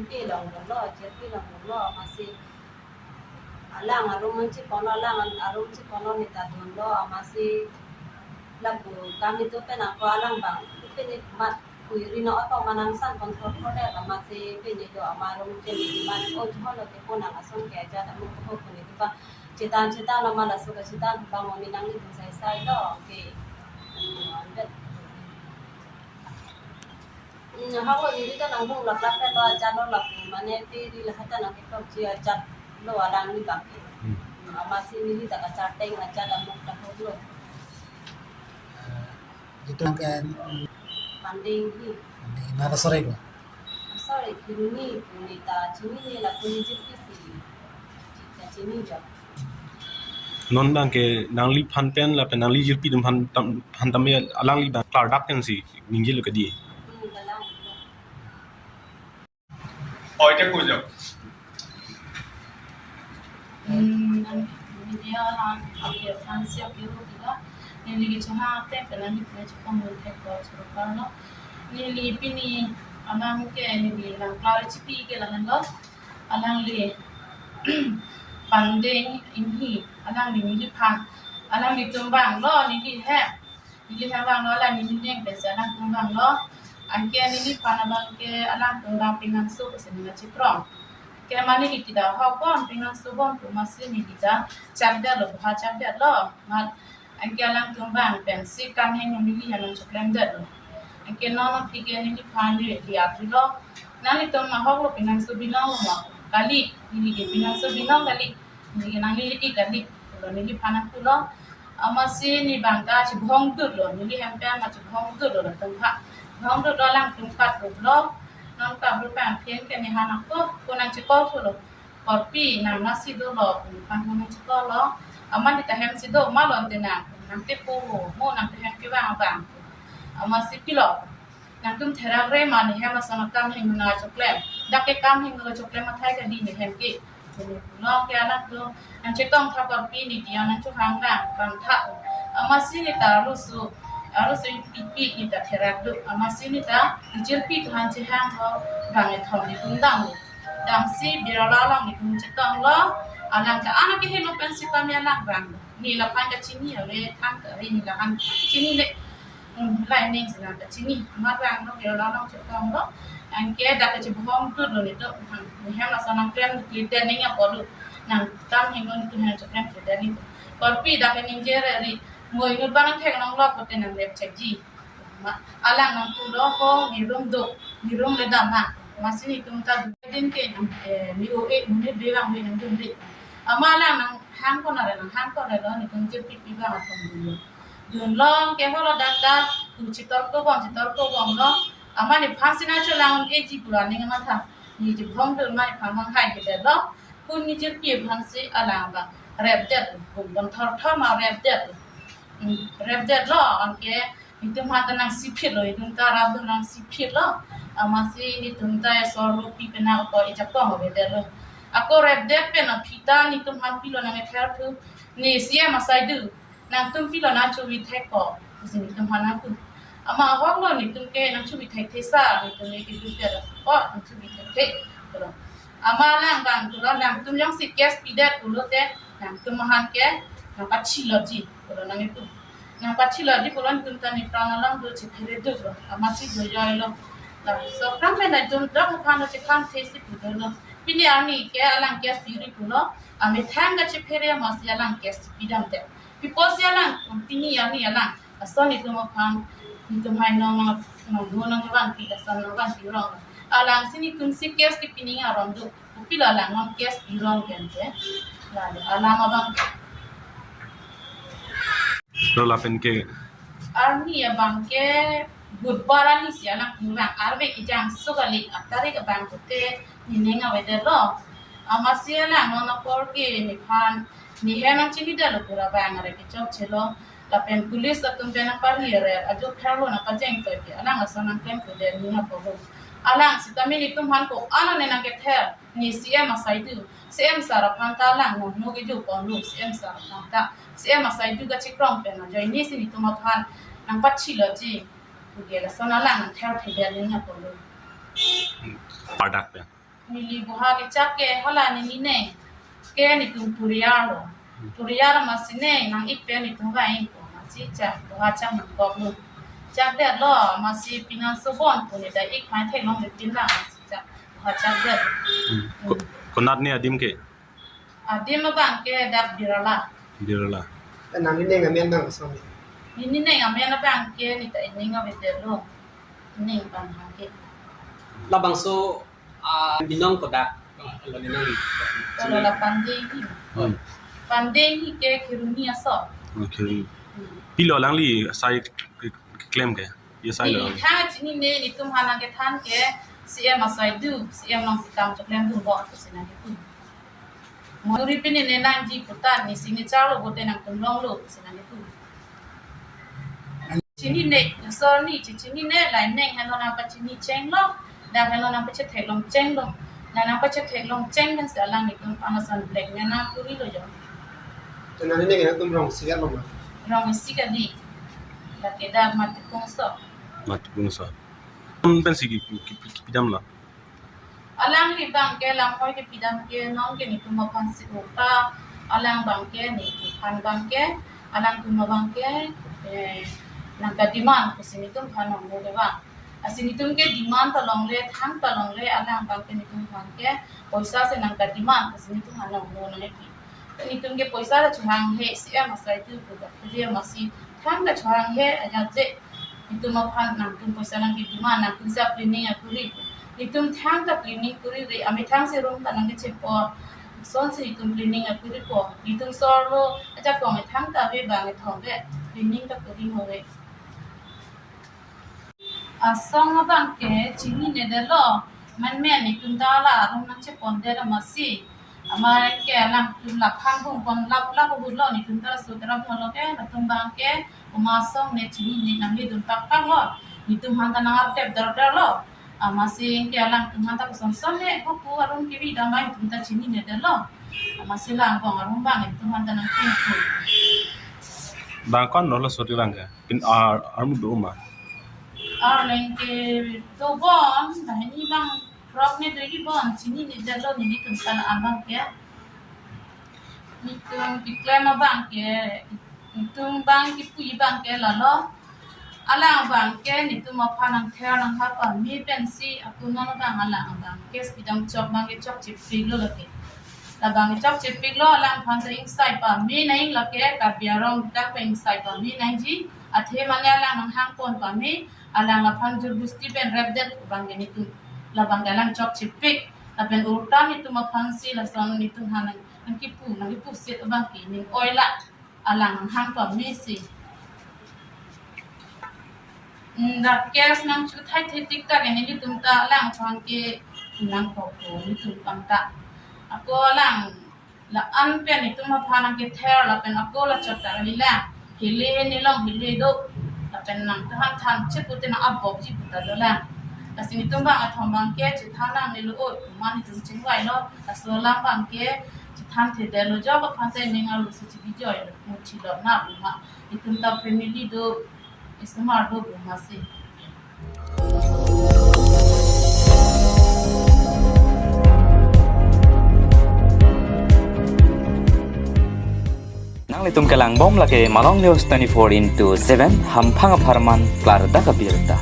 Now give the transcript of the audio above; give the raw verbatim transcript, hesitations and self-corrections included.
Pi long lo, J P long lo, amatsi alang arum chiponlo, alang arum chiponlo neta dunlo, amatsi lapu kami tu pen ako alang bang, pini mat kui ri no ako manang san control ko de, amatsi pini do ama arum chini mat o jho lo ke ponang ason ke ajat amu ko pini tu bang chetan chetan lo mala suka chetan bang oni nangli dun sai sai lo ke. Hmm, ambet. Hmm, hako neli ta nang bung lak lak lo ajat lo lapu mane piri lahai ta nang ketok ji ajat lo alangli bang ke. Hmm. Hmm, amatsi neli ta kacharteng ajat amuk ta hok lo. Jitu ke Pandeng hi. Pandeng na sorry ko. Sorry, Kiruni, Kiruni ta chinine lapu ni J P si. Ta chini jo. Non bang ke nangliphan pen lapen nangli jirpi atum phan tam, phan tame alangli bang klardak pen si ningje lo ke di. Hmm, kalang. Oi, te kujo. Hmm, nang media han, abi aphan si abi ru kita. Neli ke chunga te pen neli pen chukong mun thek ko churu parlo. Neli pini alang ke neli lang klar chipi ke lahenlo. Alangli Pandeng Inghi, alangli neliphan, alanglitum bang lo, neli he. Neli he bang lo, alang neli neng pensi alangtum bang lo. Anke neliphan abang ke alangtum bang pinganso pusi neli chikrong. Ke mane neli ta hok bon pinganso bon pu amatsi neli ta chakdet lo, boha chakdet lo. Mat anke alangtum bang pensi kam heno neli he nang choklem det lo. Anke non aphi ke neliphan neli athu lo. Nanglitum ahok lo pinganso binong lo ma. Kali, neli ke pinganso binong kali. Neli ke nangli lidi kali. Lo neliphan aku lo. Amatsi ne bang ta chibhong dut lo. Neli hem pen ma chibhong dut lo latum ha. Bhong dut lo alangtum kat rup lo. Non kat rup pang phen ke ne han aku. Ko nang chikol thu lo. Korpi nang masi dolo, panghu nang chikolo. Amat ne ta hem si do, ma lon te nang, nang te po ho, mo nang te hem kevang abang. Amatsi pilo. Nangtum therak re ma ne hem ason akam heno nang choklem. Dak ke kam heno choklem athai kali ne hem ke. Lo ke alangtum, nang chetong tha korpi ne dia nang chuhang bang, bang tha. Amatsi ne ta rusu, arusu pipi ne ta therak do. Amatsi ne ta, ne jirpi tuhan chehang ho, bang ethom ne tum dam. Damsi Birla along netum chetong lo, alang ta anak ke helo pensi kami anak bang. Ne laphan kachini ave, thang ta ave ne laphan chinine. Hmm, lai neng sila kachini. Amat bang lo Birla along chetong lo. Anke dak kachibhong dut lo netum. Hmm, ne hem lason nang klem dut lite neng ya polu. Nang kam heno netum hem choklem lite ne. Korpi dak ningje re ri. Moi nut bang thek nang lo kote nang lep chekji. Ma, alang nang tu do ho, ne rum do, ne rum le dam ha. Amatsi netum ta du din ke, eh, ne o e, ne be bang ne nang dun de. Amat alang nang hang ko na re, nang hang ko re lo, netum jirpi pi bang atum dun lo. Dun lo ke ho lo dak ta, tu chitor ko bom, chitor ko bom lo. Amat nephan si nang cholang e ji pura ne amat ha. Ne chibhong dun ma nephan bang hai ke de lo. Kun ne jirpi phan si alang bang. Rep det, bung bang thor thor ma rep det. Hmm, rep det lo, anke netum ha ta nang sipit lo, netum ta rap do nang sipit lo. Amatsi netum ta esor lo pi pen ako ejapong ave det lo. Ako rep det pen aphi ta netum han pilo nang ether thu. Ne C M asai du. Nangtum pilo nang chuvi thek ko. Pusi netum han aku. Amat ahok lo netum ke nang chuvi thek the sa, netum ne ke du det ko, nang chuvi thek the. Ko lo. Amat alang bang tu lo nangtum jongsi case pidet pulote, nangtum han ke, nang pachilo ji, ko lo nang itu. Nang pachilo ji pulo netum ta ne pran alam do chiphere duk lo, amatsi do joi lo. La, so kram pen nangtum dok aphan lo chikam thesi pu do lo. Pini arni ke alang case piri pulo, amethang kachiphere amatsi alang case pidam te. Pi pusi alang, pini arni alang, ason netum aphan, netum hai nong, nong, nong, nong, nong, bang pi, ason nong, bang pi rong. Alang si netum si case ke pining aron do. Kopilo alang non case pirong pen ke. Lalu alam abang. Lo lapen ke. Arni abang ke Budbar arni si alang kurang arve kejang so kali atarik abang kote ne neng ave det lo. Amatsi alang non apor ke nephan ne hem nang chini det lo pura bang are kechok chelo. Lapen police atum pen nang pari re ajo pherlo nang pajeng toy ke alang ason nang klem ke det ne apo ho. Alang sitame netum han ko ano ne nang kether. Ne C M asai du, C M sir aphan ta alang nong no keju pon lo, C M sir aphan ta, C M asai du kachikrong pen ajoine si netum aphan nang pachilo ji, puke lason alang nang ther thek det ne apon lo. Pardak pen. Neli boha kechak ke hala neli neng ke netum puriyar lo. Puriyar amatsi neng nang-ik pen netum vang-ikpo amatsi chak boha chak nangkoklo. Chakdetlo amatsi pinangso bon pu ne ta ik mai theklongle pinlang amatsi chak boha chakdet. Hmm. Ko-, konat ne adim ke? Adim abang ke dak Birala. Birala. Nang neli neng amen nang asam. Neli neng amen abang ke ne ta ining avedetlo. Neng abang hang ke. Labangso, ah, binong kodak, ah, lo binong. Kalau la Pandeng hi. Hmm. Pandeng hi ke Kheroni aso. Oh, Kheroni. Hmm. Pilo alangli asai ke-, ke-, keklem ke? Ye asai lo. Neli thang chinine, netum aphan nangkethan ke C M asai do, C M along si kam choklem dunbom pusi nangkethan. Mori pini ne nangji puta ne signature lo bote nangtum longlo pusi nangkethan. Chinine, sorry, chi-, chinine, la neng henlo nangpachini chenglo, dak henlo nangpachetheklong chenglo, la nangpachetheklong cheng pensi alang netum aphan ason blackmail nangkorilo jo. Nang neli neng atum rong isi lo ma? Rong isi kali. Lake dak Matipungso. Matipungso. Pensi ki, ki, ki, kipidamlo? Alangli abang ke lamhoi kipidam ke non ke netum aphan si upa, alang abang ke netum aphan abang ke, alangtum abang ke, eh, nangka-demand pusi netum aphan nangno ke abang. Lasi netum ke demand ta longle, thang ta longle, alang abang ke netum aphan ke poisa si nangka-demand pusi netum aphan nangno nangpi. Netum ke poisa ta chohanghe, C M asai do pu ta puri amatsi thang ta chohanghe, ajat je netum aphan nangtum poisa nangke-demand, nangtum sa planning akuri. Netum thang ta planning korire, amethang si room ta nangkechepo. Lasonsi netum planning akuripo. Netum sorlo, ajakong thang ta ave abang ethom ave, planning ta kuri mo ave. Asong abang ke chininedetlo, menmen netum ta la arum nangchepondet amatsi. Amar ke alangtum laphan bungpon lap lap ahut lo, netum ta la sutram thalo ke, latum abang ke, komat asong ne chinine nanglidun pakpak lo, netum aphan ta nang-artep dardar lo. Amatsi ke alangtum aphan ta kosonson ne, hopu arum kebi damai netum ta chininedetlo. Amatsi la angbong arum abang netum aphan ta nangkung. Bang konlo la suri abang ke? Pin ar, armu do ma? Arleng ke dobom, banghini bang throk ne doji bom, chininedetlo nelitum ta la abang ke. Netum keklem abang ke, netum abang kipu abang ke lalo. Alang abang ke netum aphan nangther nanghap pame pensi, ako non abang alang abang ke speed dam chok abang ke chokchepiklo lake. Labang chokchepiklo, alang aphan ta ingsai pame nang lake, Karbi arong ta pen ingsai pame nangji, athe mane alang nanghangpon pame, alang aphan jur bosti pen repdet abang ke netum. Labang ke alang chokchepik, lapen ulta netum aphan si lason netum aphan nang, nangkipu, nangkipusit abang ke ning oila. Alang nanghang pame si. Hmm, dak case nangchethai thetik ta ke nelitum ta alang aphan ke nangkokpo netum abang ta. Ako alang la-an pen netum aphan nangkether lapen ako la chot ta kali la. Hile nelong hile do. Lapen nangthan than chepute nang-abokji puta dolang. Lasi netum abang athom abang ke chethan nangnelo, komat netum chingvailo. Laso alam abang ke chethanthedetlo, jok aphan ta ning arlo si chibijoilo, muthilo na buma. Netum ta family do, isomar do buma si. Nanglitum kelangbom lake Malong News twenty-four into seven, hamphang apharman klardak abirta.